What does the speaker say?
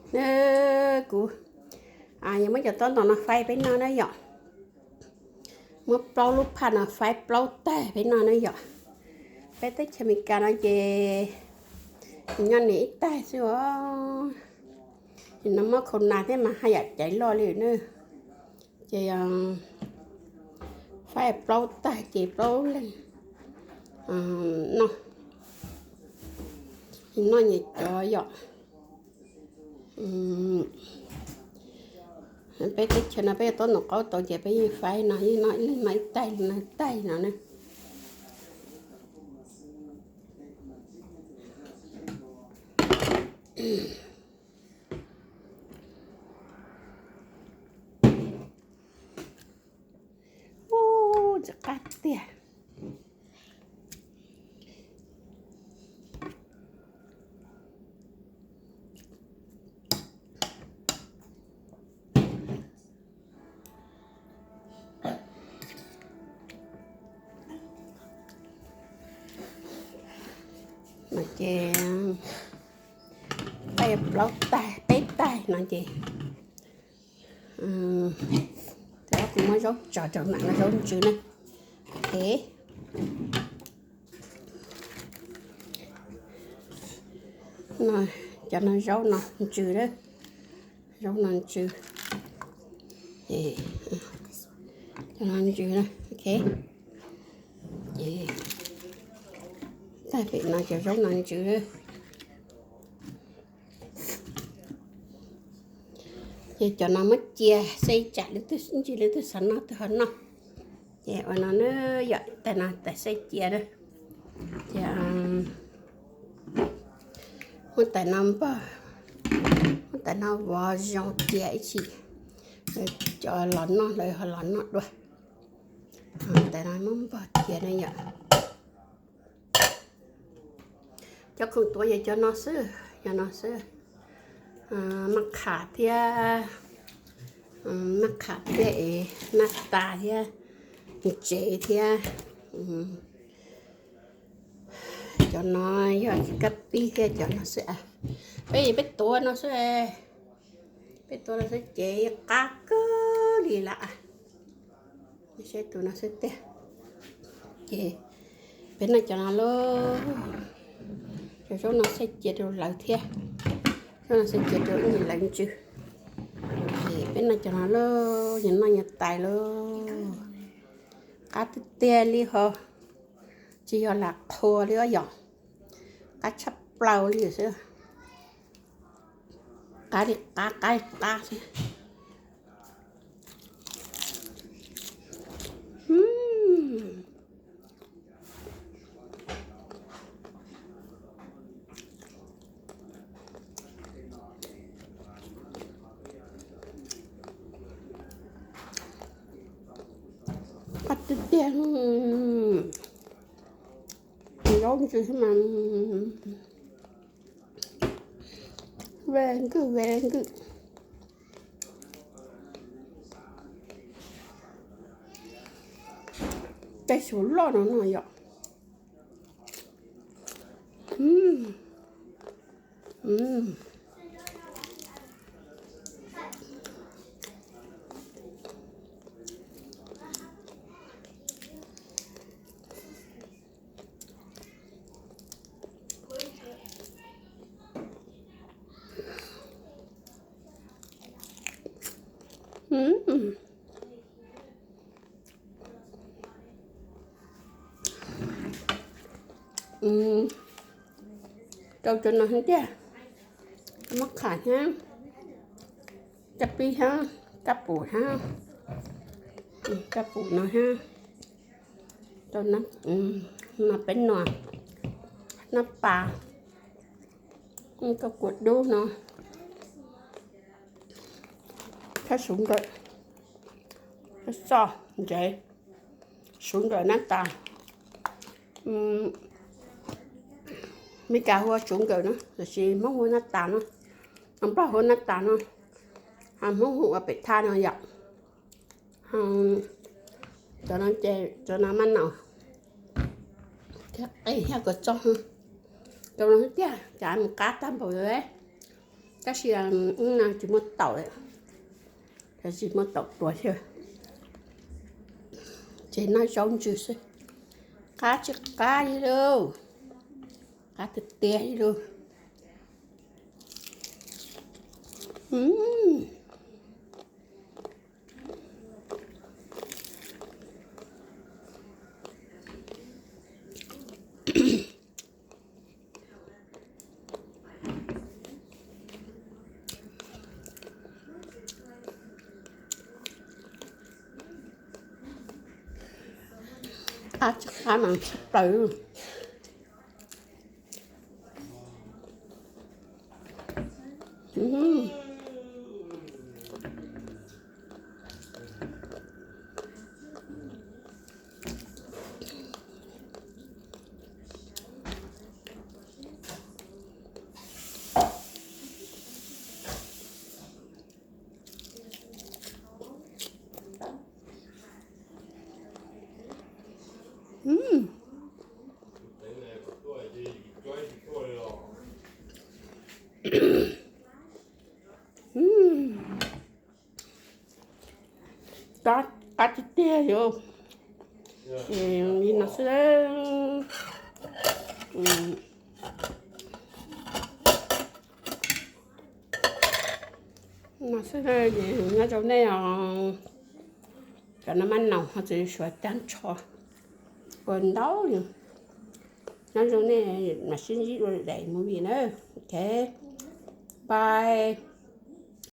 Kuv yuav muab cov taub ntoo no faib peb noj na yom. Muab plaub lub phaj no faib plaub taig peb noj na yom. Peb teb chaws Amelikas no ces nyob niaj ib taig xwb os. Nim no muab khau nas thiab mas haj yam caiv loj li na. Ces faib plaub taig ces plaub leeg noj, noj nyias cov yom. Peb teb chaws no peb yuav taub ntoo qaub tau ces peb yeej faib no, yeej noj ib leeg noj ib taig, noj ib taig no na. Ub, ntxim qab tiag. No ces faib plaub taig peb taig no ces, kuv muab zaub tso rau mam no zaub ntsws na. Ok. Cov no zaub no ntsws na. Zaub no ntsws. Cov no ntsws na. Ok. Ces tag pem no cov zaub no ntsws. Ces cov no muab cia xwb, tsam ntsis leej twg xav noj twg ho noj. Ces ua no na, yom, tais no tais xej cia na. Ces muab tais no npog, muab tais no vov zoo cia ib chim, cov los noj lawv ho los noj dua. Tais no muab npog cia na yom. Cov khoom tuav yog cov no xwb, cov no xwb. Maj qham thiab, maj qham thiab es naj tas thiab, ntsev thiab. Cov no yog kab pib thiab cov no xwb. Peb peb tuav no xwb, peb tuav no xwb ces qab kawg li lawm. Saib tus no xwb tiag. Ces peb noj cov no lauj. Cov zaub no xej cia rau lawv thiab. Zaub no xej cia rau ib lawv ntsws. Ces peb noj cov no lauj, nyias noj nyias tais lauj. Qab tiag tiag li ho, tsis yog lam qhua li os yom. Qab tshaj plaws li xwb. Qab li qab, qab li qab xwb. Qab tiag tiag. Zaub ntsis xwb mas. Ve nkws, ve nkws. Tej xus loj no no yom. Rau cov no thiab tiag, maj qham thiab, kab pib thiab, kab pum thiab, kab pum no thiab, rau no peb no, nab pas, koj kua dub no, thiab suv nkawm, xoj ntsev, suv nkawm nab tas. Meskas hu ua suv nkawm na, tiam sis Hmoob hu ua nab tas no, Nplog hu ua nab tas no, Hmoob hu ua pem thaj no yom. Cov no ces cov no maj no thiab qe thiab kua txob, cov no tiag cas mus qab tag npaum li. Tab sis ub no tsis muaj taum, tsis muaj taum tuav thiab. Ces noj zaub ntsws xwb. Qab tsis qab li lauj, qab tiag tiag li lauj. Qab tsis qab mas tsis plaws. Qab tiag tiag li. Li no xwb. No xwb, nyob zoo nej os. Cov no maj naus ho txawm suav tag nrho ua ntau li. Nyob zoo nej, mam sib ntsib dua daim movie na. Ok, bye.